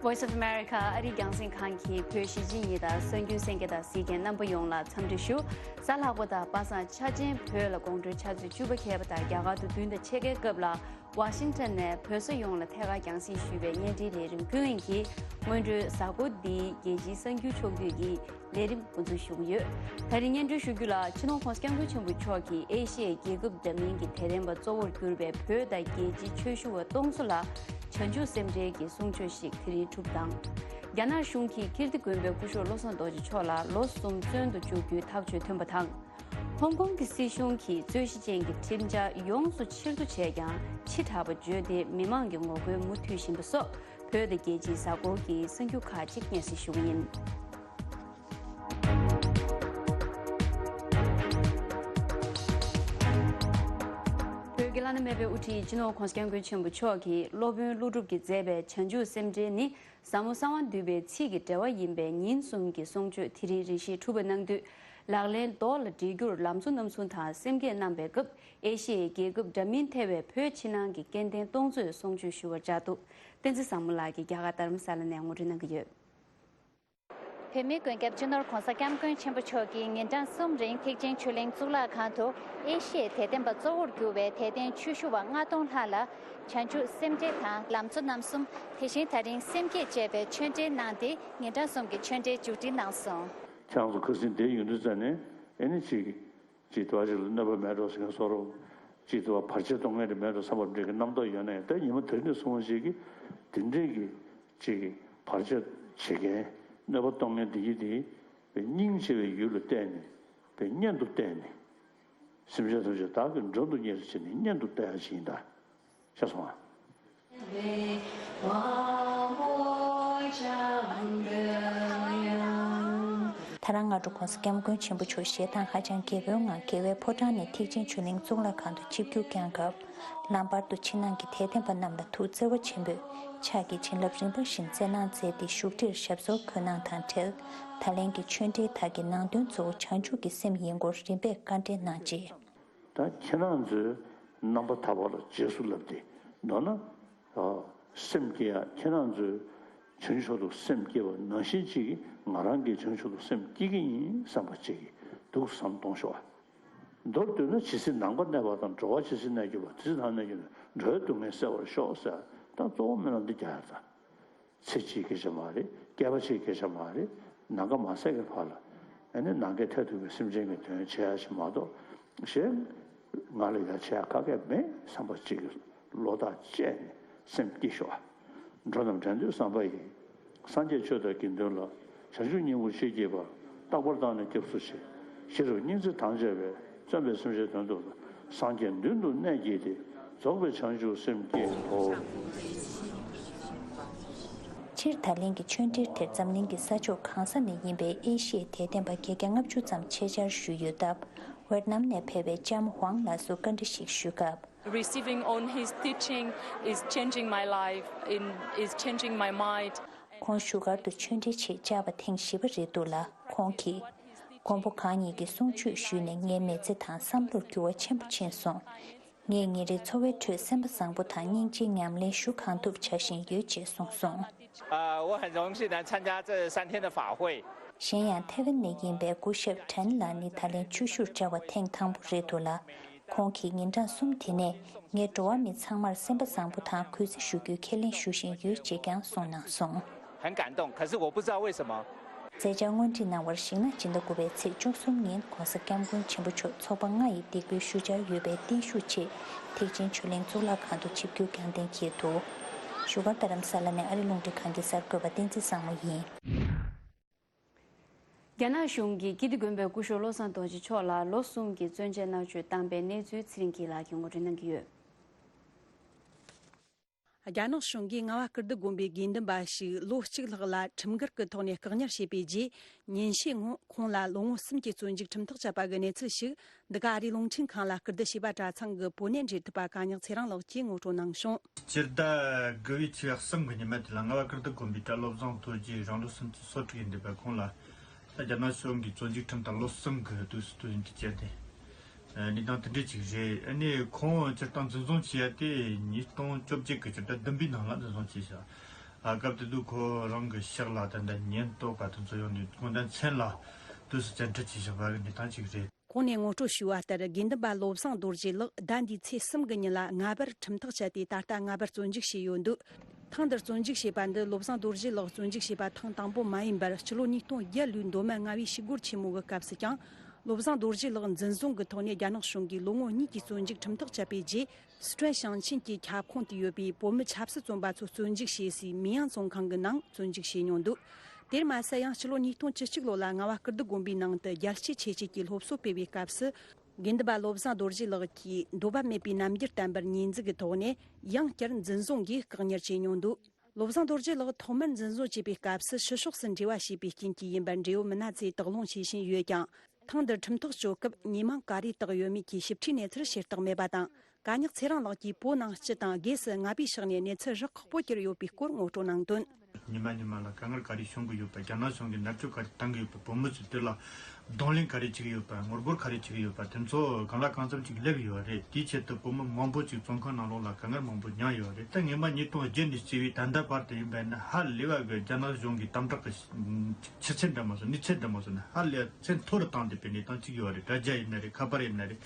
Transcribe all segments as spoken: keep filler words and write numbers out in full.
Voice of America ཨ་རིའི་རྒྱང་སྲིང་ཁང་གིས་བོད་གཞིས་བྱེས་གཉིས་དང་གསར་འགྱུར་གསན་མཁན་དང་གཟིགས་མཁན་རྣམ་པ་ཡོངས་ལ་འཚམས་འདྲི་ཞུ། གཟའ་ལྷག་པ་དང་པ་སངས་འཆར་ཅན་བོད་ལ་དགོང་དྲོའི་ཆུ་ཚོད་བཅུ་པ་ཁེལ་བ་དང་རྒྱ་གར་དུ་བདུན་དང་ཕྱེད་ཀའི་སྐབས་ལ་ཝ་ཤིང་ཊོན་ནས་བོད་ས་ཡོངས་ལ་ཐད་ཀར་རྒྱང་སྲིང་ཞུས་པའི་བརྙན་འཕྲིན་ལས་རིམ་ཀུན་གྱིས་སྔོན་འགྲོའི་གཟའ་འཁོར་འདིའི་རྒྱལ་སྤྱིའི་གསར་འགྱུར་ཕྱོགས་བསྡུས་ཀྱི་ལས་རིམ་འགོ་འཛུགས་ཞུ་གི་ཡོད། ད་རིང་སྙན་སྒྲོན་ཞུ་རྒྱུ་ལ། སྤྱི་ནོར་༸གོང་ས་༸སྐྱབས་མགོན་ཆེན་པོ་མཆོག་གིས་ཨེ་ཤི་ཡའི་རྒྱལ་ཁབ་འདྲ་མིན་གྱི་དད་ལྡན་པ་གཙོ་བོར་གྱུར་པའི་བོད་དང་རྒྱལ་སྤྱིའི་ཆོས་ཞུ་བ་སྟོང་ཚོ་ལ་བྱང་ཆུབ་སེམས་འགྲེལ་གྱི་གསུང་ཆོས་ཤིག་དེ་རིང་གྲུབ་པ་དང་། རྒྱ་ནག་གཞུང་གིས་ཀིརྟི་དགོན་པའི་སྐུ་ཞབས་བློ་བཟང་རྡོ་རྗེ་མཆོག་ལ་ལོ་གསུམ་བཙོན་དུ་བཅུག་རྒྱུའི་ཐག་གཅོད་ཐོན་པ་དང་། ཧོང་ཀོང་གི་སྲིད་གཞུང་གིས་རྩོད་གཞི་ཅན་གྱི་ཁྲིམས་འཆར་ཡོངས་སུ་ཕྱིར་བསྡུ་བྱས་ཀྱང་ཕྱི་དྲགས་པ་བརྗོད་དེ་མི་མང་གི་ངོ་རྒོལ་མུ་མཐུད་བཞིན་པ་སོགས་བོད་དང་རྒྱལ་སྤྱིའི་གཟའ་འཁོར་གྱི་གསར་འགྱུར་ཁག་ཅིག་སྙན་སེང་ཞུ་གི་ཡིན། བོད་ཀྱི་བླ་ན་མེད་པའི་དབུ་ཁྲིད་སྤྱི་ནོར་༸གོང་ས་༸སྐྱབས་མགོན་ཆེན་པོ་མཆོག་གིས་སློབ་དཔོན་ཀླུ་སྒྲུབ་ཀྱིས་མཛད་པའི་བྱང་ཆུབ་སེམས་འགྲེལ་ནི་ཟབ་མོ་གསང་བ་འདུས་པའི་ཚིག་གི་འགྲེལ་བ་ཡིན་པས་ཉིན་གསུམ་གྱི་གསུང་ཆོས་དེ་རིང་རེ་ཞིག་གྲུབ་པ་གནང་དུས། ལག་ལེན་མདོ་ལ་འདྲེས་རྒྱུར་ལམ་གཙོ་རྣམ་གསུམ་དང་སེམས་བསྐྱེད་གནང་པའི་སྐབས་ཨེ་ཤི་ཡའི་རྒྱལ་ཁབ་འདྲ་མིན་ཐེ་བའི་བོད་ཕྱི་ནང་གི་སྐལ་ལྡན་སྟོང་ཚོས་གསུང་ཆོས་ཞུ་བར་བཅར་འདུག་བསྟན་འཛིན་བཟང་མོ་ལགས་ཀྱིས་རྒྱ་གར་རྡ་རམ་ས་ལ་ནས་ངོ་སྤྲོད་གནང་གི་ཡོད། བོད་མིའི་མགོན་སྐྱབས་སྤྱི་ནོར་༸གོང་ས་༸སྐྱབས་མགོན་ཆེན་པོ་མཆོག་གིས་ཉིན་གྲངས་གསུམ་རིང་ཐེག་ཆེན་ཆོས་གླིང་གཙུག་ལག་ཁང་དུ་ཨེ་ཤི་ཡའི་དད་ལྡན་པ་གཙོ་བོར་གྱུར་བའི་དད་ལྡན་ཆོས་ཞུ་བ་ལྔ་སྟོང་ལྷག་ལ་བྱང་ཆུབ་སེམས་འགྲེལ་དང་ལམ་གཙོ་རྣམ་གསུམ། དེ་བཞིན་ད་རིང་སེམས་བསྐྱེད་ཅེས་པའི་ཆོས་འབྲེལ་གནང་སྟེ་ཉིན་གྲངས་གསུམ་གྱི་ཆོས་འབྲེལ་མཇུག་སྒྲིལ་གནང་སོང་། ཁྱེད་རང་ཚོ་ཁ་སང་དེ་ཡོང་དུས་ཙམ་ནས་ཨེ་ནི་ཅིག་ཅིག་དུ་བ་ཅིག་ལ་གནོད་པ་མེད་འགྲོ་ཟེར་མཁན་བཟོ་འདྲ། ཅིག་དུ་བ་བར་ཆད་གཏོང་མཁན་དེ་མེད་འགྲོ་བསམ་པ་འདྲ་གི་རྣམ་རྟོག་ཡོད་ན་ཡང་། ད་ཉི་མ་དེ་རིང་ནས་བཟུང་བ་ཅིག་གིས་དེ་འདྲའི་གི་ཅིག་གི་བར་ཆད་བྱེད་མཁན་གནོད་པ་གཏོང་མཁན་དེ་གྱིས་དེ་སྙིང་རྗེ་བའི་ཡུལ་ལ་བལྟས་ནས་པའི་གཉེན་དུ་བལྟས་ནས། སེམས་ཅན་ཐམས་ཅད་བདག་གིས་མགྲོན་དུ་གཉེར་ཞེས་ནས་གཉེན་དུ་བལྟ་ཡ་ཞིག་ཡིན་ད། ཤེས་སོང་ཨ། ད་རང་སྔ་དྲོ་༸གོང་ས་༸སྐྱབས་མགོན་ཆེན་པོ་མཆོག་ཞལ་ཐང་ཧ་ཅང་རྒྱལ་པོའི་ངང་རྒྱལ་བའི་ཕོ་བྲང་ནས་ཐེག་ཆེན་ཆོས་གླིང་གཙུག་ལག་ཁང་དུ་ཆིབས་བསྒྱུར་བསྐྱངས་སྐབས། ལམ་བར་དུ་ཕྱི་ནང་གི་དད་ལྡན་པ་རྣམས་ལ་ཐུགས་བརྩེ་བ་ཆེན་པོས་ཕྱག་གི་བྱིན་རླབས་རིམ་པ་བཞིན་སྩལ་གནང་མཛད་དེ་བཞུགས་ཁྲིར་ཞབས་སོར་འཁོད་གནང་དང་འབྲེལ། ད་ལན་གྱི་ཆོས་འབྲེལ་དག་གི་ནང་དོན་གཙོ་བོ་བྱང་ཆུབ་ཀྱི་སེམས་ཡིན་སྐོར་རིམ་པས་བཀའ་འགྲེལ་གནང་རྗེས། ད་ཁྱེད་རང་ཚོས་རྣམ་པར་ཐར་པ་ལ་རྗེས་སུ་བསླབས་ཏེ་མདོར་ན། ཨ། སེམས་བསྐྱེད་ཡ། ཁྱེད་རང་ཚོས་བྱང་ཆུབ་ཏུ་སེམས་བསྐྱེད་པ་ནང་བཞིན་ཅིག་གིས་ང་རང་གིས་བྱང་ཆུབ་ཏུ་སེམས་བསྐྱེད་ཀྱི་ཡིན་བསམ་པ་ཅིག་གིས་འདུག་བསམ་གཏོང་ཤོག་ཨ། མདོར་བསྡུས་ན་ཇི་སྲིད་ནམ་མཁའ་གནས་པ་དང་། འགྲོ་བ་ཇི་སྲིད་གནས་གྱུར་པ། དེ་སྲིད་ཐར་གནས་གྱུར་ནས་འགྲོ་བའི་སྡུག་བསྔལ་བསལ་བར་ཤོག་ཟེར། ད་གཙོ་བོ་སྨོན་ལམ་འདི་རྒྱག་ཡ་ད། ཚེ་གཅིག་སྐད་ཆ་མ་རེད། བསྐལ་པ་གཅིག་སྐད་ཆ་མ་རེད། ནམ་མཁའ་མ་ཟད་ཀྱི་བར་ལ་ཨ་ནི་ནམ་མཁའི་མཐས་གཏུགས་པའི་སེམས་ཅན་གྱི་དོན་བྱེད་ཡ་ཞིག་མ་གཏོགས། གཞན་ང་ལ་ཡ་བྱེད་ཡ་ག་གེ་མེད་བསམ་པ་གཅིག་གི་བློ་ཐག་བཅད་ནས་སེམས་བསྐྱེད་ཤོག་ཨ། འགྲོ་རྣམས་འདྲེན་འདོད་བསམ་པ་ཡིས། སངས་རྒྱས་ཆོས་དང་དགེ་འདུན་ལ། བྱང་ཆུབ་སྙིང་པོ་ཆེས་བགྱིས་པ། རྟག་པར་བདག་ནི་སྐྱབས་སུ་མཆི། ཤེས་རབ་སྙིང་བརྩེས་དང་བཅས་པའི། བརྩོན་པས་སེམས་ཅན་དོན་དུ་བསླབ། སངས་རྒྱས་མདུན་དུ་གནས་བགྱིས་ཏེ། རྫོགས་པའི་བྱང་ཆུབ་སེམས་བསྐྱེད་དོ། སྤྱིར་ད་ལན་གྱི་ཆོས་འབྲེལ་དེར་འཛམ་གླིང་གི་ས་ཕྱོགས་གང་ས་ནས་ཡིན་པའི་ཨེ་ཤི་ཡའི་དད་ལྡན་པ་བརྒྱད་བརྒྱ་ལྔ་བཅུ་ཙམ་ཆེད་བཅར་ཞུས་ཡོད་སྟབས། ཝེར་ནམ་ནས་ཕེབས་པའི་ལྕམ་ཝང་ལགས་སུ་བཀའ་འདྲི་ཞིག་ཞུས་སྐབས། Receiving on his teaching is changing my life, in, is changing my mind. ཁོང་བཞུགས་སྒར་དུ་ཆོས་འབྲེལ་ཆེད་བཅར་བ་ཐེངས་བཞི་པ་རེད་འདུག་ལ། ཁོང་གིས། མགོན་པོ་གང་ཉིད་ཀྱི་གསུང་ཆོས་ཞུས་ནས་ངའི་མི་ཚེ་དང་བསམ་བློར་འགྱུར་བ་ཆེན་པོ་ཕྱིན་སོང་། ངས་ཉིན་རེའི་འཚོ་བའི་ཁྲོད་སེམས་པ་བཟང་པོ་དང་སྙིང་རྗེའི་ཉམས་ལེན་ཞུ་གང་ཐུབ་བྱ་བཞིན་ཡོད་ཅེས་གསུངས་སོང་། 呃，我很荣幸能参加这三天的法会。 གཞན་ཡང་ཐེ་ཝན་ནས་ཡིན་པའི་སྐུ་ཞབས་ཁྲན་ལགས་ནི་ད་ལན་ཆུ་ཤུར་བཅར་བ་ཐེངས་དང་པོ་རེད་འདུག་ལ། ཁོང་གིས་ཉིན་གྲངས་གསུམ་དེ་ནས་ངས་འགྲོ་བ་མི་ཚང་མར་སེམས་པ་བཟང་པོ་དང་གུས་བརྩི་ཞུ་རྒྱུའི་ཁས་ལེན་ཞུ་བཞིན་ཡོད་ཅེས་ཀྱང་གསུངས་གནང་སོང་། 很感动，可是我不知道为什么。 མཛད་འཆར་སྔོན་ཁྲིད་གནང་བར་གཞིགས་ན། སྤྱི་ཟླ་དགུ་པའི་ཚེས་བཅུ་གསུམ་ཉིན་༸གོང་ས་༸སྐྱབས་མགོན་ཆེན་པོ་མཆོག་ཚོགས་པ་ལྔ་ཡི་སྡིགས་སྐུལ་ཞུ་འཆར་ཡོད་པའི་བརྟན་བཞུགས་ཆེད་ཐེག་ཆེན་ཆོས་གླིང་གཙུག་ལག་ཁང་དུ་ཆིབས་བསྒྱུར་རྒྱང་བསྟན་འཁེལ་འདུག་བཞུགས་སྒར་རྡ་རམ་ས་ལ་ནས་ཨ་རི་རླུང་འཕྲིན་ཁང་གི་གསར་འགོད་པ་བསྟན་འཛིན་བཟང་མོ་ཡིན། རྒྱ་ནག་གཞུང་གིས་ཀིརྟི་དགོན་པའི་སྐུ་ཞབས་བློ་བཟང་རྡོ་རྗེ་མཆོག་ལ་ལོ་གསུམ་གྱི་བཙོན་འཇལ་མནར་གཅོད་བཏང་པའི་གནས་ཚུལ་ཚེ་རིང་སྐྱིད་ལགས་ཀྱིས་ངོ་སྤྲོད་གནང་གི་ཡོད། རྒྱ་ནག་གཞུང་གིས་རྔ་བ་ཀིརྟི་དགོན་པའི་དགེ་འདུན་པ་ཞིག་ལོ་གཅིག་ལྷག་ལ་ཁྲིམས་འགལ་གྱི་ཐོག་ནས་བཀག་ཉར་བྱས་པའི་རྗེས། ཉིན་ཤས་སྔོན་ཁོང་ལ་ལོ་ངོ་གསུམ་གྱི་བཙོན་འཇུག་ཁྲིམས་ཐག་བཅད་པ་གི་གནས་ཚུལ་ཞིག་འདི་ག་ཨ་རིའི་རླུང་འཕྲིན་ཁང་ལ་ཀིརྟི་བྱིས་པ་གྲྭ་ཚང་གི་བུ་ནན་འབྲེལ་མཐུད་པ་གང་ཉག་ཚེ་རིང་ལགས་ཀྱིས་ངོ་སྤྲོད་གནང་བྱུང་། སྤྱི་ཟླ་དགུ་པའི་ཚེས་གསུམ་གྱི་ཉི་མ་དེ་ལ་རྔ་བ་ཀིརྟི་དགོན་པའི་གྲྭ་བློ་བཟང་རྡོ་རྗེ་རང་ལོ་སུམ་ཅུ་སོ་དྲུག་ཡིན་འདུག་པ། ཁོང་ལ་ད་རྒྱ་ནག་གཞུང་གིས་བཙོན་འཇུག་ཁྲིམས་ཐག་ལོ་གསུམ་གྱི་དུས་སུ་དུས་ཡུན་དུ་བཅད་དེ། གནས་སྟངས་དེ་འདྲ་ཅིག་རེད། ཨ་ནི་ཁོང་སྤྱིར་བཏང་འཛིན་བཟུང་བྱས་ཡ་དེ་ཉིས་སྟོང་བཅོ་བརྒྱད་ཀྱི་སྤྱི་ཟླ་བདུན་པའི་ནང་ལ་འཛིན་བཟུང་བྱས་ཤག་ཨ། སྐབས་དེ་དུས་ཁོ་རང་གི་ཕྱག་ལ་ད་ལྟ་ཉེན་རྟོག་པ་དེ་ཚོ་ཡོང་ནས་ཁོང་ད་མཚན་ལ་དུས་སུ་བཙན་ཁྲིད་བྱས་བཞག་པ་གི་གནས་སྟངས་ཅིག་རེད། གོང་ནས་ངོ་སྤྲོད་ཞུས་པ་ལྟར། དགེ་འདུན་པ་བློ་བཟང་རྡོ་རྗེ་ལགས་ཟླ་འདིའི་ཚེས་གསུམ་གྱི་ཉིན་ལ་ལྔ་པར་ཁྲིམས་ཐག་བཅད་དེ། ད་ལྟ་ལྔ་པར་བཙོན་འཇུག་བྱས་ཡོད་འདུག་ཐེངས་འདིར་བཙོན་འཇུག་བྱས་པ་འདི་བློ་བཟང་རྡོ་རྗེ་ལགས་བཙོན་འཇུག་བྱས་པ་ཐེངས་དང་པོ་མ་ཡིན་པར། ཕྱི་ལོ་ཉིས་སྟོང་བརྒྱད་ལོའི་མདོ་སྨད་རྔ་བའི་ཞི་རྒོལ་ཆེན་མོ་གི་སྐབས་སུ་ཀྱང་། བློ་བཟང་རྡོ་རྗེ་ལགས་འཛིན་བཟུང་གི་ཐོག་ནས་རྒྱ་ནག་གཞུང་གིས་ལོ་ངོ་གཉིས་ཀྱི་བཙོན་འཇུག་ཁྲིམས་ཐག་བཅད་པའི་རྗེས། སི་ཁྲོན་ཞིང་ཆེན་གྱི་ཁྱབ་ཁོངས་དུ་ཡོད་པའི་བོད་མི་ཆབ་སྲིད་བཙོན་པ་ཚོ་བཙོན་འཇུག་བྱས་སའི་མི་ཡང་བཙོན་ཁང་གི་ནང་བཙོན་འཇུག་བྱས་མྱོང་འདུག་དེར་མ་ཟད། ཡང་ཕྱི་ལོ་ཉིས་སྟོང་བཅུ་གཅིག་ལོ་ལ་རྔ་བ་ཀིརྟི་དགོན་པའི་ནང་དུ་རྒྱལ་གཅེས་ཆེད་སྤྱོད་ཀྱི་སློབ་གསོ་སྤེལ་བའི་སྐབས་སུ། དགེ་འདུན་པ་བློ་བཟང་རྡོ་རྗེ་ལགས་ཀྱིས་འདོད་པ་མེད་པའི་རྣམ་འགྱུར་བསྟན་པར་ཉེས་འཛུགས་ཀྱི་ཐོག་ནས་ཡང་བསྐྱར་འཛིན་བཟུང་གིས་བཀག་ཉར་བྱས་མྱོང་འདུག་བློ་བཟང་རྡོ་རྗེ་ལགས་ཐོག་མར་འཛིན་བཟུང་བྱས་པའི་སྐབས་སུ་ཕྱི་ཕྱོགས་སུ་འབྲེལ་བ་བྱས་པའི་རྐྱེན་གྱིས་ཡིན་པར། འབྲེལ་ཡོད་མི་སྣ་ཚོས་དོགས་སློང་བྱེད་བཞིན་ཡོད་ཀྱང་། ཐེངས་འདིར་ཁྲིམས་ཐག་གཅོད་སྐབས་ཉེས་མིང་ག་རེ་བཏགས་ཡོད་མེད་ཀྱི་ཞིབ་ཕྲའི་གནས་ཚུལ་ཤེས་རྟོགས་མེད་པ་དང་། གད་སྙིགས་ཚེ་རིང་ལགས་ཀྱིས་བོད་ནང་སྤྱི་དང་སྒོས་སུ་རྔ་པའི་ཕྱོགས་ནས་གནས་ཚུལ་རག་ཁག་པོ་གྱུར་ཡོད་པའི་སྐོར་ངོ་སྤྲོད་གནང་དོན། ཉི་མ་ཉི་མ་ལ་དཀའ་ངལ་ག་རེ་བྱུང་གི་ཡོད་པ། རྒྱ་ནག་གཞུང་གིས་མནར་གཅོད་ག་རེ་བཏང་གི་ཡོད་པ། བོད་མི་ཚོས་དེ་ལ་གདོང་ལེན་ག་རེ་བྱེད་ཀྱི་ཡོད་པ། ངོ་རྒོལ་ག་རེ་བྱེད་ཀྱི་ཡོད་པ། དེ་ཚོ་གང་ལ་གང་འཚམ་ཅིག་སླེབས་ཡོད་རེད། དེའི་ཆེད་དུ་བོད་མི་མང་པོ་ཅིག་བཙོན་ཁང་ནང་ལོགས་ལ་དཀའ་ངལ་མང་པོ་མྱངས་ཡོད་རེད། ད་སྔོན་མ་ཉིས་སྟོང་བརྒྱད་ནས་བརྩིས་པའི་ད་ལྟ་བར་དུ་ཡིན་པ་ཡིན་ན། ཧ་ལས་པ་གི་རྒྱ་ནག་གཞུང་གིས་དམ་དྲག་གི་ཆུ་ཚད་འདྲ་མ་སོང་། གནས་ཚད་འདྲ་མ་སོང་ན། ཧ་ལས་ཚད་མཐོ་རུ་བཏང་བསྡད་པའི་གནས་སྟངས་ཅིག་ཡོད་རེད། དྲ་རྒྱ་ཡིན་ན་རེད། ཁ་པར་ཡིན་ན་རེད།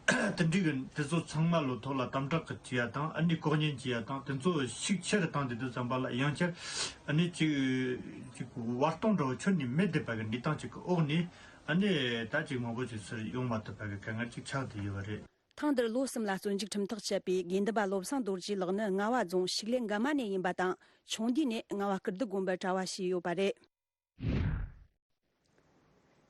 དེ་འདྲའི་གི་དེ་ཚོ་ཚང་མ་ལོ་ཐོག་ལ་དམ་དྲག་གི་བྱེད་ཡ་དང་། ཨ་ནི་ལྐོག་ཉན་བྱེད་ཡ་དང་། དེ་ཚོ་ཤུགས་ཆེ་རུ་བཏང་བསྡད་དུས་ཙམ་པ་ལ། ཡང་བསྐྱར་ཨ་ནི་ཅིག་ཅིག་བར་སྟོང་འདྲ་བོ་ཁྱོན་ནས་མེད་བསྡད་པ་གི་གནས་སྟངས་ཅིག་གི་འོག་ནས། ཨ་ནི་ད་ཅིག་མང་པོ་ཅིག་ཚུར་ཡོང་མ་ཐུབ་པ་གི་དཀའ་ངལ་ཅིག་ཆགས་བསྡད་ཡོད་པ་རེད། ཐེངས་འདིར་ལོ་གསུམ་ལ་བཙོན་འཇུག་ཁྲིམས་ཐག་བཅད་པའི་དགེ་འདུན་པ་བློ་བཟང་རྡོ་རྗེ་ལགས་ནི་རྔ་བ་རྫོང་ཤིག་ལེ་འགའ་མ་ནས་ཡིན་པ་དང་། ཆུང་དུས་ནས་རྔ་བ་ཀིརྟི་དགོན་པར་གྲྭ་བ་བྱས་ཡོད་པ་རེད།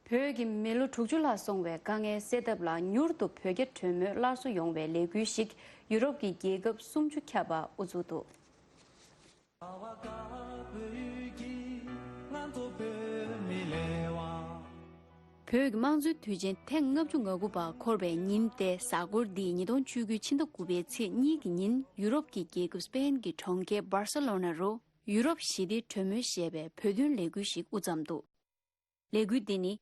བོད་ཀྱི་མི་ལོ་དྲུག་ཅུ་ལྷག་སོང་བའི་དཀའ་ངལ་སེལ་ཐབས་ལ་མྱུར་དུ་བོད་རྒྱ་གྲོས་མོལ་སླར་གསོ་ཡོང་བའི་ལས་འགུལ་ཞིག་ཡུ་རོབ་ཀྱི་རྒྱལ་ཁབ་སུམ་ཅུ་ཁྱབ་པ་དབུ་འཛུགས་འདུག་བོད་ཀྱི་དམངས་གཙོའི་དུས་ཆེན་ཐེངས་ལྔ་བཅུ་ང་དགུ་པ་འཁོར་བའི་ཉིན་ཏེ་གཟའ་འཁོར་འདི་ཉིས་སྟོང་བཅུ་དགུ་ཕྱི་ཟླ་དགུ་པའི་ཚེས་གཉིས་ཀྱི་ཉིན་ཡུ་རོབ་ཀྱི་རྒྱལ་ཁབ་སྤེན་གྱི་གྲོང་ཁྱེར་སྦར་སེ་ལོ་ན་རུ་ཡུ་རོབ་ཞི་བདེའི་གྲོས་མོལ་ཞེས་པའི་བོད་དོན་ལས་འགུལ་ཞིག་དབུ་བརྩམས་འདུག་ལས་འགུལ་འདི་ནི་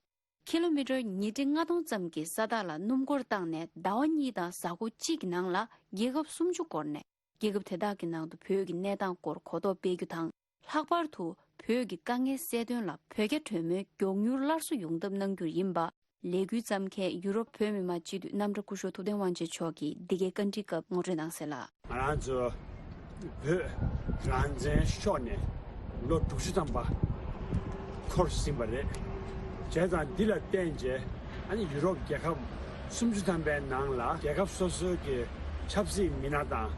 ཀི་ལོ་མི་ཊར་ཉིས་ཁྲི་ལྔ་སྟོང་ཙམ་གྱི་ས་ཐག་ལ་སྣུམ་འཁོར་བཏང་ནས་ཟླ་བ་གཉིས་དང་གཟའ་འཁོར་གཅིག་གི་ནང་ལ་རྒྱལ་ཁབ་སུམ་ཅུ་བསྐོར་ནས། རྒྱལ་ཁབ་དེ་དག་གི་ནང་དུ་བོད་ཀྱི་གནས་སྟངས་སྐོར་གོ་རྟོགས་སྤེལ་རྒྱུ་དང་། ལྷག་པར་དུ་བོད་ཀྱི་དཀའ་ངལ་སེལ་དོན་ལ་བོད་རྒྱ་གྲོས་མོལ་མགྱོགས་མྱུར་སླར་གསོ་ཡོང་ཐབས་གནང་རྒྱུར་ཡིན་པ། ལས་འགུལ་བརྩམས་མཁན་ཡུ་རོབ་བོད་མི་མང་སྤྱི་འཐུས་རྣམ་གྲྭ་སྐུ་ཞབས་ཐུབ་བསྟན་དབང་ཆེན་མཆོག་གིས་འདི་གའི་བཀའ་འདྲིའི་སྐབས་ངོ་སྤྲོད་གནང་གསལ་ལ། ང་རང་ཚོ་བོད་རང་བཙན་ཤོར་ནས་ལོ་དྲུག་ཅུ་ཐམ་པ་འཁོར་ཟིན་པ་རེད། བྱས་ཙང་འདི་ལ་བརྟེན་བྱས། ཨ་ནི་ཡུ་རོབ་རྒྱལ་ཁབ་སུམ་ཅུ་ཐམ་པའི་ནང་ལ་རྒྱལ་ཁབ་སོ་སོའི་གི་ཆབ་སྲིད་མི་སྣ་དང་།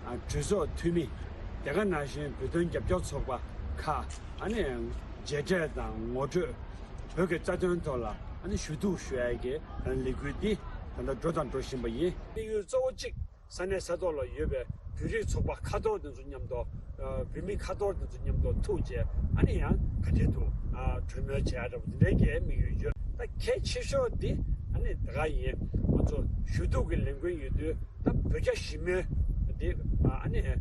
ཨ། གྲོས་ཚོགས་འཐུས་མི། དེ་ག་ནང་བཞིན་བོད་དོན་རྒྱབ་སྐྱོར་ཚོགས་པ་ཁག་ཨ་ནི་མཇལ་འཕྲད་དང་ངོ་སྤྲོད། བོད་ཀྱི་རྩ་དོན་ཐོག་ལ་ཨ་ནི་ཞུ་གཏུག་ཞུ་ཡ་གི་ལས་འགུལ་འདི་ད་ལྟ་འགྲོ་དང་འགྲོ་བཞིན་པ་ཡིན། དམིགས་ཡུལ་གཙོ་བོ་གཅིག་ས་གནས་ས་ཐོག་ལ་ཡོད་པའི་བོད་རིགས་ཚོགས་པ་ཁ་ཐོར་དེ་ཚོ་མཉམ་དུ། ཨ། བོད་མི་ཁ་ཐོར་དེ་ཚོ་མཉམ་དུ་ཐུག་བྱས། ཨ་ནི་ཡང་ག་འདྲེ་འདུག་ཨ། གྲོས་མོལ་བྱས་ཡ་འདྲ་པོ་དེ་འདྲའི་གི་དམིགས་ཡུལ་ཡོད། ད་གལ་ཆེ་ཤོས་དེ་ཨ་ནི་དེ་ག་ཡིན། ང་ཚོ་ཞུ་གཏུག་གི་ལས་འགུལ་ཡོད་དུས། ད་བོད་རྒྱ་ཞི་མོལ་དེ། ཨ། ཨ་ནི། ཨ།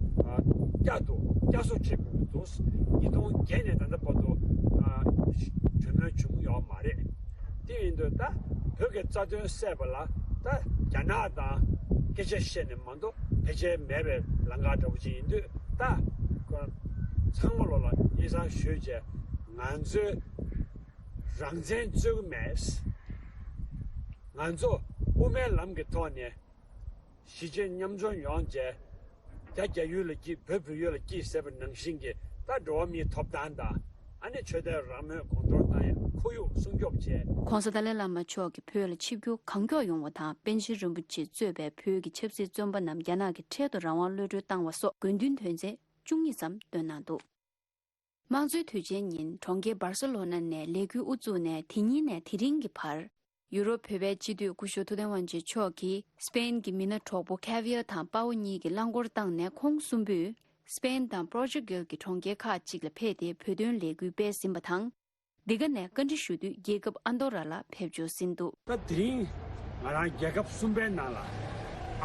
བསྐྱར་དུ་བསྐྱར་གསོ་བྱེད་དགོས་ཀྱི་འདུག་ཉིས་སྟོང་བརྒྱད་ནས་ད་ལྟ་བར་དུ། ཨ། གྲོས་མོལ་བྱུང་ཡོད་མ་རེད། དེ་ཡིན་དུས་ད་བོད་ཀྱི་རྩ་དོན་གསལ་བ་ལ་ད་རྒྱ་ནག་དང་སྐད་ཆ་བཤད་ནས་མ་གཏོགས་ཕལ་ཆེར་མེད་པའི་ལམ་ཁ་འདྲ་པོ་ཅིག་ཡིན་དུས། ད་ཁོ་ཚང་མ་ལོ་ལ་སྙན་སེང་ཞུས་བྱས། ང་ཚོའི་རང་བཙན་རྩོད་ཀྱི་མེད། ང་ཚོ་དབུ་མའི་ལམ་གྱི་ཐོག་ནས་གཞིས་བྱེས་མཉམ་འཛོམས་ཡོང་བྱས། རྒྱ་རྒྱ་ཡུལ་ལ་སྐྱིད། བོད་བོད་ཡུལ་ལ་སྐྱིད་ཟེར་བ་ནང་བཞིན་གྱི་ད་འགྲོ་བ་མིའི་ཐོབ་ཐང་དང་། ཨ་ནི་ཆོས་དད་རང་མོས་གོང་མཐོར་བཏང་ཡ། ཁོར་ཡུག་སྲུང་སྐྱོབ་བྱས། ྋགོང་ས་ཏཱ་ལའི་བླ་མ་མཆོག་གིས་བོད་ལ་ཆིབས་བསྒྱུར་གང་མགྱོགས་ཡོང་བ་དང་། པཎ་ཆེན་རིན་པོ་ཆེས་གཙོས་པའི་བོད་ཀྱི་ཆབ་སྲིད་བཙོན་པ་རྣམས་རྒྱ་ནག་གི་འཕྲལ་དུ་རང་དབང་གློད་གྲོལ་བཏང་བ་སོགས་དགོས་འདུན་དོན་ཚན་བཅུ་གཉིས་ཙམ་བཏོན་གནང་འདུག་དམངས་གཙོའི་དུས་ཆེན་ཉིན་གྲོང་ཁྱེར་སྦར་སེ་ལོ་ན་ནས་ལས་འགུལ་དབུ་བཙུགས་ནས་དེ་ཉིན་ནས་དེ་རིང་གི་བར། ཡུ་རོབ་བོད་པའི་སྤྱི་འཐུས་སྐུ་ཞབས་ཐུབ་བསྟན་དབང་ཆེན་མཆོག་གིས་སྤེན་གྱི་མི་སྣ་གྲོགས་པོ་ཁ་བི་ཡར་དང་པའོ་གཉིས་ཀྱི་རླངས་འཁོར་བཏང་ནས། ཁོང་གསུམ་པོས་སྤེན་དང་པོར་ཅུ་གལ་གྱི་གྲོང་ཁྱེར་ཁག་ཅིག་ལ་ཕེབས་ཏེ་བོད་དོན་ལས་འགུལ་སྤེལ་ཟིན་པ་དང་། འདི་ག་ནས་བཀའ་འདྲི་ཞུ་དུས་རྒྱལ་ཁབ་ཨན་དོ་ར་ལ་ཕེབས་འབྱོར་ཟིན་འདུག་ད་དེ་རིང་ང་རང་རྒྱལ་ཁབ་གསུམ་པའི་ནང་ལ་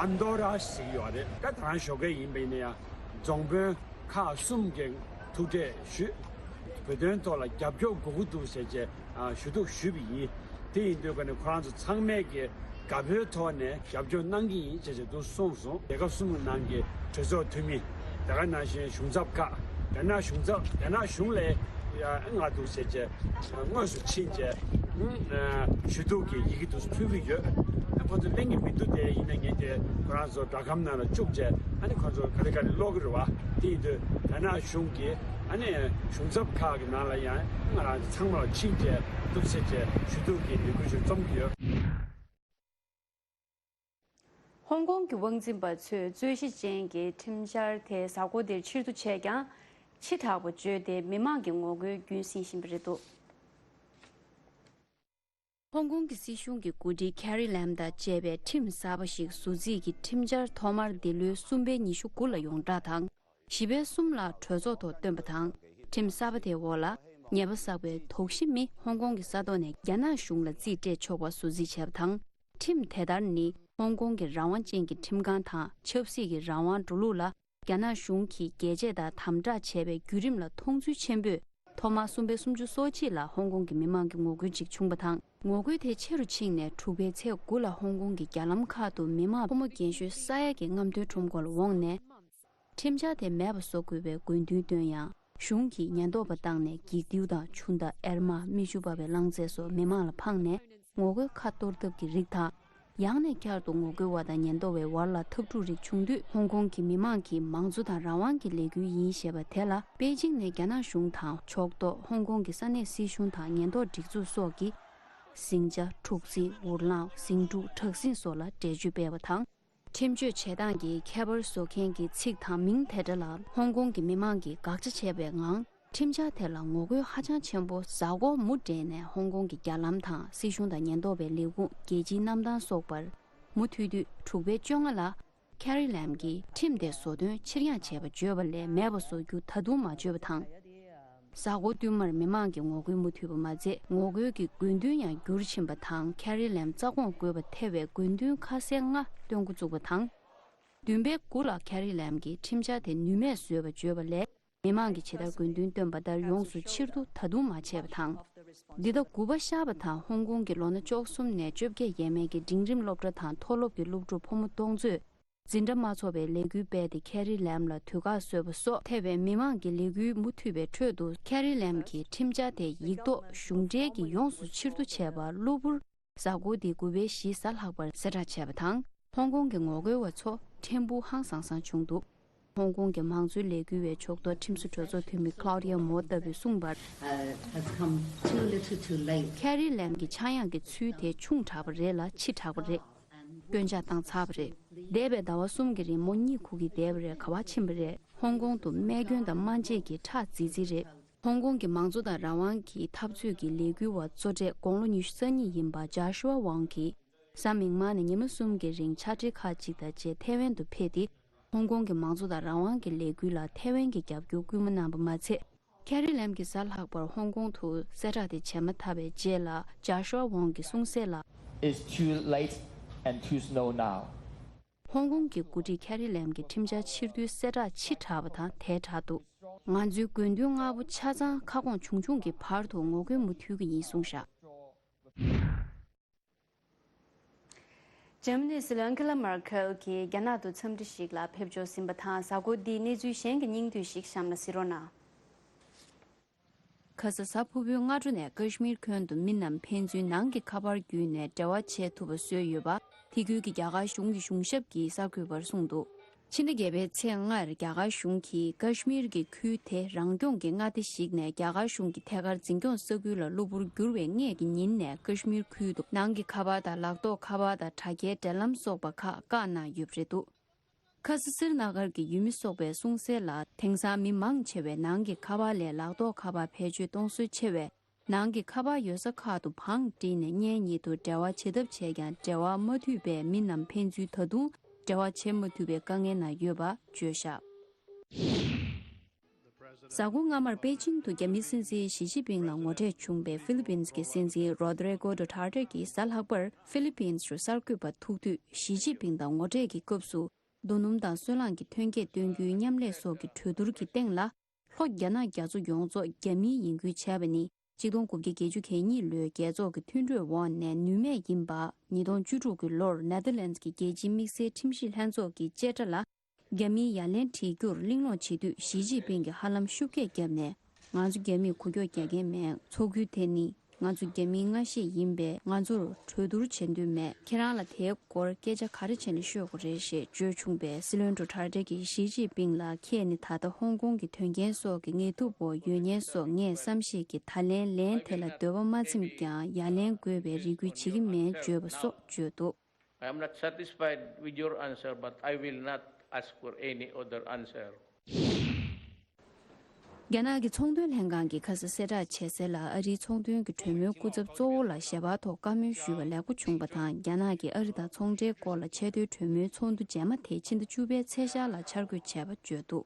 ཨན་དོ་ར་ཟེར་གྱི་ཡོད་རེད། ད་ད་རང་ཞོགས་ཀས་ཡིན་པ་ཡིན་ན་ཡང་། རྫོང་དཔོན་ཁག་གསུམ་གྱིས་ཐུག་འཕྲད་ཞུས། བོད་དོན་ཐོག་ལ་རྒྱབ་སྐྱོར་དགོས་ཀྱི་འདུག་ཟེར་བྱས། ཨ། ཞུ་གཏུག་ཞུས་པ་ཡིན། དེ་ཡིན་དུས་ཀ་ནས་ཁོ་རང་ཚོ་ཚང་མས་ཀྱི་དགའ་པོའི་ཐོག་ནས་རྒྱབ་སྐྱོར་གནང་གི་ཡིན་ཅེས་བྱས་འདུག་གསུངས་སོང་། རྒྱལ་ཁབ་གསུམ་གྱི་ནང་གི་གྲོས་ཚོགས་འཐུས་མི། དེ་ག་ནང་བཞིན་གཞུང་ཚབ་ཁག་རྒྱ་ནག་གཞུང་ཚབ་རྒྱ་ནག་གཞུང་ལ་ཡ་ང་འདུག་བྱས་བྱས་དངོས་སུ་ཕྱིན་བྱས་ཞུ་གཏུག་གི་ཡི་གེ་འདུག་ཕུལ་གྱི་ཡོད། ཁོ་ཚོ་གླེང་གི་མི་འདུག་དེ་ཡིན་ན་ངས་དེ་ཁོ་རང་ཚོ་སྦྲག་སྒམ་ནང་ལ་བཅུག་བྱས་ཨ་ནི་ཁོ་ཚོ་ག་རེ་ག་རེ་ཀློག་གི་རེད་བ། དེ་ཡིན་དུས་རྒྱ་ནག་གཞུང་གི་ཨ་ནི་གཞུང་ཚབ་ཁག་གི་ནང་ལ་ཡང་ང་རང་ཚོ་ཚང་མ་ལ་ཕྱིན་བྱས་འདུག་བྱས་བྱས་ཞུ་གཏུག་གི་ལས་འགུལ་ཞིག་རྩོམ་གྱི་ཡོད། ཧོང་ཀོང་གི་དབང་འཛིན་པ་ཚོས་རྩོད་གཞི་ཅན་གྱི་ཁྲིམས་འཆར་དེ་གཟའ་འཁོར་འདིར་ཕྱིར་བསྡུ་བྱས་ཀྱང་། ཕྱི་དྲགས་པ་བརྗོད་དེ་མི་མང་གི་ངོ་རྒོལ་རྒྱུན་བསྲིང་བཞིན་པ་རེད་འདུག་ཧོང་ཀོང་གི་སྲིད་གཞུང་གི་འགོ་ཁྲིད་ཁེ་རི་ལེམ་དང་བཅས་པས་ཁྲིམས་གསར་པ་ཞིག་བཟོ་རྩིས་ཀྱི་ཁྲིམས་འཆར་ཐོག་མར་འདི་ལོའི་གསུམ་པའི་ཉི་ཤུ་དགུ་ལ་ཡོངས་བསྒྲགས་དང་། བཞི་པའི་གསུམ་ལ་གྲོས་ཚོགས་ཐོག་བཏོན་པ་དང་། ཁྲིམས་གསར་པ་དེའི་འོག་ལ་ཉེས་པ་བསགས་པའི་དོགས་གཞི་མི་ཧོང་ཀོང་གི་ས་ཐོག་ནས་རྒྱ་ནག་གཞུང་ལ་རྩིས་སྤྲད་ཆོག་པ་བཟོ་རྩིས་བྱས་པ་དང་། ཁྲིམས་དེ་ལྟར་ནི་ཧོང་ཀོང་གི་རང་དབང་ཅན་གྱི་ཁྲིམས་ཁང་དང་ཆབ་སྲིད་ཀྱི་རང་དབང་འགྲོ་ལུགས་ལ་རྒྱ་ནག་གཞུང་གིས་རྒྱལ་གཅེས་དང་དམ་དྲག་བྱས་པའི་བརྒྱུད་རིམ་ལ་མཐོང་ཚུལ་ཆེན་པོས། ཐོག་མར་གསུམ་པའི་སུམ་ཅུ་སོ་གཅིག་ལ་ཧོང་ཀོང་གི་མི་མང་གི་ངོ་རྒོལ་ཅིག་བྱུང་བ་དང་། ངོ་རྒོལ་དེ་ཆེ་རུ་ཕྱིན་ནས་དྲུག་པའི་ཚེས་དགུ་ལ་ཧོང་ཀོང་གི་རྒྱ་ལམ་ཁག་ཏུ་མི་མང་ཕོ་མོ་རྒན་གཞོན་ས་ཡ་གི་རྔམ་སྟོན་ཁྲོམ་སྐོར་ལ་འོངས་ནས། ཁྲིམས་འཆར་དེ་མེད་པ་བཟོ་དགོས་པའི་དགོས་འདུན་བཏོན་ཡང་། གཞུང་གིས་ཉེན་རྟོག་པ་བཏང་ནས་འགྱིག་མདེའུ་དང་ཆུ་མདའ་ཨེར་མ་མིག་ཆུ་འབབ་པའི་རླངས་རྫས་སོགས་མི་མང་ལ་འཕངས་ནས་ངོ་རྒོལ་ཁ་གཏོར་ཐབས་ཀྱི་རིགས་དང་། ཡང་ནས་བསྐྱར་དུ་ངོ་རྒོལ་བ་དང་ཉེན་རྟོག་པའི་བར་ལ་འཐབ་འཁྲུག་རིགས་བྱུང་དུས། ཧོང་ཀོང་གི་མི་མང་གིས་མང་གཙོ་དང་རང་དབང་གི་ལས་འགུལ་ཡིན་ཞེས་པ་དེ་ལ། པེ་ཅིང་ནས་རྒྱ་ནག་གཞུང་དང་ཕྱོགས་གཏོགས་ཧོང་ཀོང་གི་ས་གནས་སྲིད་གཞུང་དང་ཉེན་རྟོག་སྒྲིག་འཛུགས་སོགས་ཀྱིས། ཟིང་ཆ། འཁྲུག་འཛིང་། འུར་ལངས། ཟིང་འཁྲུག་དྲག་ཟིང་སོགས་ལ་འགྲེལ་བརྗོད་སྤེལ་བ་དང་། ཁྲིམས་གཅོད་བྱེད་སྟངས་ཀྱི་ཁྱད་པར་བཟོ་མཁན་གྱི་ཚིག་དང་མིང་དེ་འདྲ་ལ་ཧོང་ཀོང་གི་མི་མང་གིས་དགག་བྱ་བྱས་པའི་ངང་། ཁྲིམས་འཆར་དེ་ལ་ངོ་རྒོལ་ཧ་ཅང་ཆེན་པོ་གཟའ་འཁོར་མུ་འབྲེལ་ནས་ཧོང་ཀོང་གི་རྒྱ་ལམ་དང་སྲིད་གཞུང་དང་ཉེན་རྟོག་པའི་ལས་ཁུངས། རྒྱལ་སྤྱིའི་གནམ་ཐང་སོགས་པར་མུ་མཐུད་དུས། དྲུག་པའི་བཅོ་ལྔ་ལ་ཁེ་རི་ལེམ་གྱིས་ཁྲིམས་དེ་བཟོ་དོན་ཕྱིར་འགྱངས་བྱས་པ་བརྗོད་པ་ལས་མེད་པ་བཟོ་རྒྱུ་ད་དུང་མ་བརྗོད་པ་དང་། གཟའ་འཁོར་བསྟུད་མར་མི་མང་གི་ངོ་རྒོལ་མུ་མཐུད་པ་མ་ཚད། ངོ་རྒོལ་གྱི་དགོས་འདུན་ཡང་འགྱུར་ཕྱིན་པ་དང་། ཁེ་རི་ལེམ་རྩ་དགོངས་དགོས་པ་ཐེ་བའི་དགོས་འདུན་ཁ་གསལ་ལྔ་བཏོན་འགོ་བཙུགས་པ་དང་། བདུན་པའི་དགུ་ལ་ཁེ་རི་ལེམ་གྱིས་ཁྲིམས་འཆར་དེ་ནུས་མེད་བཟོས་པ་བརྗོད་པ་ལས། མི་མང་གིས་ཇི་ལྟར་དགོས་འདུན་བཏོན་པ་ལྟར་ཡོངས་སུ་ཕྱིར་བསྡུ་ད་དུང་མ་བྱས་པ་དང་། འདི་ཟླ་དགུ་པ་ཤར་བ་དང་ཧོང་ཀོང་གི་ལོ་ན་བཅུ་གསུམ་ནས་བཅོ་བརྒྱད་ཡས་མས་ཀྱི་འབྲིང་རིམ་སློབ་གྲྭ་དང་མཐོ་སློབ་ཀྱི་སློབ་ཕྲུག་ཕོ་མོ་སྟོང་ཚོས་འཛིན་གྲྭ་མ་ཚོགས་པའི་ལས་འགུལ་སྤེལ་ཏེ་ཁེ་རི་ལེམ་ལ་དུས་བཀག་བཟོས་པ་སོགས་ཐེ་བའི་མི་མང་གི་ལས་འགུལ་མུ་མཐུད་པའི་ཁྲོད་དུ། ཁེ་རི་ལེམ་གྱིས་ཁྲིམས་འཆར་དེ་ཡིག་ཐོག་གཞུང་འབྲེལ་གྱིས་ཡོངས་སུ་ཕྱིར་བསྡུ་བྱས་པ་གློ་བུར་གཟའ་འཁོར་འདིའི་དགུ་པའི་བཞི་གཟའ་ལྷག་པར་གསལ་བསྒྲགས་བྱས་པ་དང་། ཧོང་ཀོང་གི་ངོ་རྒོལ་བ་ཚོ་ཕྲན་བུ་ཧང་སང་སང་བྱུང་འདུག་ཧོང་ཀོང་གི་མང་གཙོའི་ལས་འགུལ་བའི་ཕྱོགས་གཏོགས་ཁྲིམས་བཟོ་གྲོས་ཚོགས་འཐུས་མི་Claudia Mo ལྟ་བུས་གསུངས་པར། Uh, has come too little too late. ཁེ་རི་ལེམ་གྱི་ཆག་ཡང་གི་ཚུལ་དེ་ཆུང་དྲགས་པ་རེད་ལ་ཕྱི་དྲགས་པ་རེད། སྐྱོན་ཆ་བཏང་ཚར་བ་རེད། འདས་པའི་ཟླ་བ་གསུམ་གྱི་རིང་མོ་གཉིད་ཁུག་གི་བསྡད་པ་རེད། ག་པར་ཕྱིན་པ་རེད། ཧོང་ཀོང་དུ་རྨས་སྐྱོན་དང་སྨན་དཔྱད་ཀྱི་ཁྲག་རྫི་རྫི་རེད། ཧོང་ཀོང་གི་མང་གཙོ་དང་རང་དབང་གི་འཐབ་རྩོད་ཀྱི་ལས་འགུལ་བ་གཙོ་གྲས་དགུང་ལོ་ཉི་ཤུ་རྩ་གཉིས་ཡིན་པ་Joshua Wong གིས། གཟའ་མིག་དམར་ནས་ཉི་མ་གསུམ་གྱི་རིང་ཕྱག་བྲིས་ཁག་ཅིག་དང་བཅས་ཐེ་ཝན་དུ་ཕེབས་ཏེ། ཧོང་ཀོང་གི་མང་གཙོ་དང་རང་དབང་གི་ལས་འགུལ་ལ་ཐེ་ཝན་གྱི་རྒྱབ་སྐྱོར་སྐུལ་མ་གནང་པ་མ་ཚད། ཁེ་རི་ལེམ་གྱིས་གཟའ་ལྷག་པར་ཧོང་ཀོང་དུ་གསལ་བསྒྲགས་དེ་བྱས་མ་ཐག་པའི་རྗེས་ལ་Joshua Wong གིས་གསུངས་གསལ་ལ། It's too late and too slow now. ཧོང་ཀོང་གི་འགོ་ཁྲིད་ཁེ་རི་ལེམ་གྱིས་ཁྲིམས་འཆར་ཕྱིར་བསྡུའི་གསལ་བསྒྲགས་ཕྱི་དྲགས་པ་དང་དལ་དྲགས་འདུག་ང་ཚོའི་དགོས་འདུན་ལྔ་པོ་ཆ་ཚང་ཁ་སྐོང་བྱུང་བྱུང་གི་བར་དུ་ངོ་རྒོལ་མུ་མཐུད་ཀྱི་ཡིན་གསུངས་བཞག་འཇར་མ་ནི་སྲིད་བློན་ཨན་ཁེ་ལ་མར་ཁེལ་གྱིས་རྒྱ་ནག་ཏུ་འཚམས་འདྲི་ཞིག་ལ་ཕེབས་འབྱོར་ཟིན་པ་དང་། གཟའ་འཁོར་འདིའི་གནས་ཚུལ་གཞན་གྱི་སྙིང་བསྡུས་ཤིག་གཤམ་ལ་གཟིགས་རོགས་གནང་། ཁ་ས་གཟའ་ཕུར་བུའི་སྔ་དྲོ་ནས་ཀ་ཤི་མིར་ཁྱོན་དུ་མི་རྣམས་ཕན་ཚུན་ནང་གི་ཁ་པར་བརྒྱུད་ནས་འབྲེལ་བ་བྱེད་ཐུབ་པ་བཟོས་ཡོད་པ། དེ་ཁུལ་གྱི་རྒྱ་གར་གཞུང་གི་གཞུང་ཞབས་ཀྱིས་གསར་འགོད་པར་གསུངས་འདུག་ཕྱི་ཟླ་བརྒྱད་པའི་ཚེས་ལྔར་རྒྱ་གར་གཞུང་གིས་ཀ་ཤི་མིར་གྱི་ཁུལ་དེ་རང་སྐྱོང་གི་མངའ་སྡེ་ཞིག་ནས་རྒྱ་གར་གཞུང་གི་ཐད་ཀར་འཛིན་སྐྱོང་ས་ཁུལ་ལ་གློ་བུར་གྱུར་བའི་སྔས་ཀྱི་ཉིན་ནས་ཀ་ཤི་མིར་ཁུལ་དུ་ནང་གི་ཁ་པར་དང་ལག་ཐོགས་ཁ་པར་དང་དྲ་རྒྱའི་འབྲེལ་ལམ་སོགས་པ་ཁག་བཀག་གནང་ཡོད་པ་རེད་འདུག་ཁ་ས་སིར་ན་གར་གྱི་ཡུལ་མི་སོགས་པས་གསུངས་གསལ་ལ། དེང་སང་མི་མང་ཆེ་བས་ནང་གི་ཁ་པར་ལས་ལག་ཐོགས་ཁ་པར་བེད་སྤྱོད་གཏོང་སྲོལ་ཆེ་བས། ནང་གི་ཁ་པར་ཡོད་ས་ཁག་ཏུ་བང་བསྒྲིགས་ནས་གཉེན་ཉེ་དུ་འབྲེལ་བ་བྱེད་ཐབས་བྱས་ཀྱང་འབྲེལ་བ་མ་མཐུད་པས་མི་རྣམས་ཕན་ཚུན་ད་དུང་འབྲེལ་བ་བྱེད་མ་ཐུབ་པའི་དཀའ་ངལ་ནང་ཡོད་པ་བརྗོད་བཞག་གཟའ་འཁོར་སྔ་མར་པེ་ཅིང་དུ་རྒྱ་མིའི་སྲིད་འཛིན་ཞི་ཅིན་ཕིང་ལ་ངོ་འཕྲད་བྱུང་བའི་ཧྥི་ལི་པིན་གྱི་སྲིད་འཛིན་རོ་དྲི་གོ་ཌོ་ཐར་ཏེ་གྱིས་གཟའ་ལྷག་པར་ཧྥི་ལི་པིན་རུ་གསར་འགོད་པ་ཐུག་དུས། ཞི་ཅིན་ཕིང་དང་ངོ་འཕྲད་ཀྱི་སྐབས་སུ། རྡོ་སྣུམ་དང་སོལ་རླངས་ཀྱི་ཐོན་སྐྱེད་སྟོན་རྒྱུའི་མཉམ་ལས་སོགས་ཀྱི་གྲོས་བསྡུར་གྱི་སྟེང་ལ། ལྷོ་རྒྱ་ནག་རྒྱ་མཚོ་ཡོངས་རྫོགས་རྒྱ་མིའི་ཡིན་ཁུལ་བྱས་པ་ནི། ཆིག་སྟོང་དགུ་བརྒྱ་བརྒྱད་ཅུ་གྱ་གཉིས་ལོའི་རྒྱལ་ཚོགས་ཀྱི་མཐུན་གྲོས་འོག་ནས་ནུས་མེད་ཡིན་པ། ཉིས་སྟོང་བཅུ་དྲུག་གི་ལོར་ནེ་དར་ལེན་ཌི་གི་རྒྱལ་སྤྱིའི་དམིགས་བསལ་ཁྲིམས་ཞིབ་ལྷན་ཚོགས་ཀྱི་བཅད་ཁྲ་ལ། རྒྱ་མིའི་ཡ་ལན་སྒྲིག་རྒྱུར་གླེང་སློང་བྱེད་དུས་ཞི་ཅིན་ཕིང་གིས་ཧ་ལམ་ཤུགས་རྒྱག་བརྒྱབ་ནས། ང་ཚོ་རྒྱ་མིས་འགུལ་སྐྱོད་རྒྱག་མཁན་མེད། ཚོགས་ཁུལ་དེ་ནི་ང་ཚོ་རྒྱ་མིའི་མངའ་ཤེད་ཡིན་པས། ང་ཚོར་གྲོས་བསྡུར་བྱེད་འདོད་མེད། ཁྱེད་རང་ལ་དེའི་སྐོར་སྐད་ཆ་ག་རེ་བྱས་ནས་ཤོད་དགོས་རེད་ཞེས་བརྗོད་བྱུང་བས། སྲིད་བློན་ཌོ་ཊར་ཏེ་གིས་ཞི་ཅིན་ཕིང་ལ། ཁྱེད་ནི་ད་ལྟ་ཧོང་ཀོང་གི་དོན་རྐྱེན་སོགས་ཀྱི་ངལ་དུབ་འོག་ཡོད་མཁན་སོགས། ངས་བསམ་ཤེས་ཀྱིས་ད་ལན་ལན་དེ་ལ་འདོད་པ་མ་ཚིམས་ཀྱང་། ཡ་ལན་དགོས་པའི་རེ་སྐུལ་བྱེད་ཀྱི་མེད་བརྗོད་པ་སོགས་བརྗོད་འདུག། I am not satisfied with your answer, but I will not ask for any other answer. རྒྱ་ནག་གི་ཚོང་དོན་ལྷན་ཁང་གིས་ཁ་སང་གསལ་བསྒྲགས་བྱས་གསལ་ལ། ཨ་རིའི་ཚོང་དོན་གྱི་གྲོས་མོལ་སྐུ་ཚབ་གཙོ་བོ་ལ་ཞལ་པར་ཐོག་བཀའ་མོལ་ཞུས་པ་ལེགས་པོ་བྱུང་བ་དང་། རྒྱ་ནག་གིས་ཨ་རི་དང་ཚོང་འབྲེལ་སྐོར་ལ་ཆེས་མཐོའི་གྲོས་མོལ་ཚོགས་འདུ་རྗེས་མ་དེ་ཕྱི་ཟླ་བཅུ་པའི་ཚེས་ཤར་ལ་འཆར་འགོད་བྱས་པ་བརྗོད་འདུག།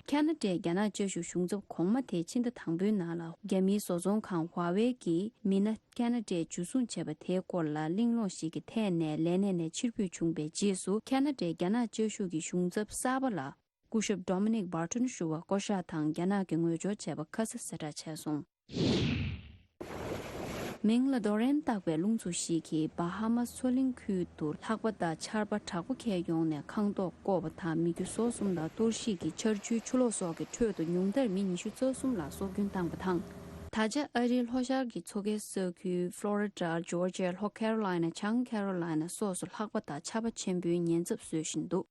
ཁ་ན་ཌའི་རྒྱ་ནག་བཅའ་བཞུགས་གཞུང་ཚབ་གོང་མ་དེ་ཕྱི་ཟླ་དང་པོའི་ནང་ལ། རྒྱ་མིའི་བཟོ་ཚོང་ཁང་ཧྭ་ཝེ་གི་མི་སྣ་ཁ་ན་ཌས་འཇུ་བཟུང་བྱས་པ་དེའི་སྐོར་ལ་གླེང་སློང་ཞིག་གི་ཐད་ནས་ལས་གནས་ནས་ཕྱིར་འབུད་བྱུང་བའི་རྗེས་སུ། ཁ་ན་ཌའི་རྒྱ་ནག་བཅའ་བཞུགས་ཀྱི་གཞུང་ཚབ་གསར་པ་ལ། སྐུ་ཞབས་Dominic Barton ཞུ་བ་བསྐོ་གཞག་དང་། རྒྱ་ནག་གིས་ངོས་སྦྱོར་བྱས་པ་ཁ་སང་གསལ་བསྒྲགས་བྱས་སོང་། མིང་ལ་རྡོ་རིང་བཏགས་པའི་རླུང་འཚུབ་ཞིག་གིས་བྷ་ཧ་མ་མཚོ་གླིང་ཁུལ་དུ་ལྷགས་པ་དང་ཆར་པ་དྲག་པོ་ཁྱེར་ཡོང་ནས་ཁང་ཐོག་བསྐོར་བ་དང་། མི་རྒྱུ་སོ་གསུམ་དང་གཏོར་བཤིག་གི་ཆར་ཆུའི་ཆུ་ལོག་སོགས་ཀྱི་ཁྲོད་དུ་ཉུང་མཐར་མི་ཉི་ཤུ་རྩ་གསུམ་ལ་སྲོག་སྐྱོན་བཏང་བ་དང་། ད་ཆ་ཨ་རིའི་ལྷོ་ཤར་གྱི་མཚོ་ཁའི་ས་ཁུལ་ཕློ་རི་ཌ། ཇོར་ཇི་ཡ། ལྷོ་ཁེ་རོ་ལའི་ན། བྱང་ཁེ་རོ་ལའི་ན་སོགས་སུ་ལྷགས་པ་དང་ཆར་པ་ཆེན་པོའི་ཉེན་ཚབས་བཟོ་བཞིན་འདུག།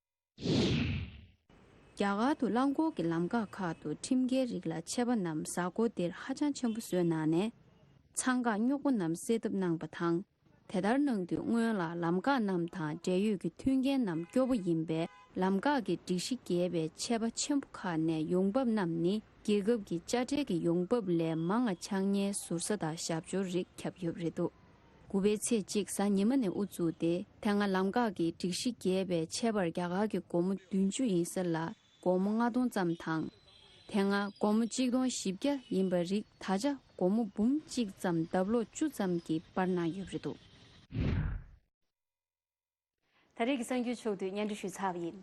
རྒྱ་གར་དུ་རླངས་འཁོར་གྱི་ལམ་འགག་ཁག་ཏུ་ཁྲིམས་འགལ་རིགས་ལ་ཆད་པ་རྣམས་གཟའ་འཁོར་འདིར་ཧ་ཅང་ཆེན་པོ་བཟོས་གནང་ནས། འཚང་ཁ་རྙོག་པོ་རྣམས་སེལ་ཐབས་གནང་བ་དང་། དེ་ལྟར་གནང་དུས་སྔོན་ལ་ལམ་འགག་རྣམས་དང་འབྲེལ་ཡོད་ཀྱི་མཐུན་རྐྱེན་རྣམས་སྐྱོ་པོ་ཡིན་པས། ལམ་འགག་གི་སྒྲིག་གཞི་འགལ་བའི་ཆད་པ་ཆེན་པོ་ཁག་ནས་ཡོང་འབབ་རྣམས་ནི་རྒྱལ་ཁབ་ཀྱི་དཔྱ་ཁྲལ་གྱི་ཡོང་འབབ་ལས་མང་བ་ཆགས་ཉེན་ཟུར་ཟ་དང་ཞབས་ཞུ་རིགས་ཁྱབ་ཡོད་པ་རེད་འདུག། དགུ་པའི་ཚེས་གཅིག་གཟའ་ཉི་མ་ནས་དབུ་བཙུགས་ཏེ། དེ་སྔ་ལམ་འགག་གི་སྒྲིག་གཞི་འགལ་བའི་ཆད་པར་རྒྱ་གར་གྱི་སྒོར་མོ་བདུན་ཅུ་ཡིན་ས་ལ་སྒོར་མོ་ལྔ་སྟོང་ཙམ་དང་། དེ་སྔ་སྒོར་མོ་གཅིག་སྟོང་བཞི་བརྒྱ་ཡིན་པ་རིགས་ད་ཆ་སྒོར་མོ་འབུམ་གཅིག་ཙམ་ལྡབ་ལོག་བཅུ་ཙམ་གྱིས་སྤར་གནང་ཡོད་པ་རེད་འདུག། ད་རེས་ཀྱི་གསར་འགྱུར་ཕྱོགས་བསྡུས་སྙན་སྒྲོན་ཞུས་ཚར་བ་ཡིན།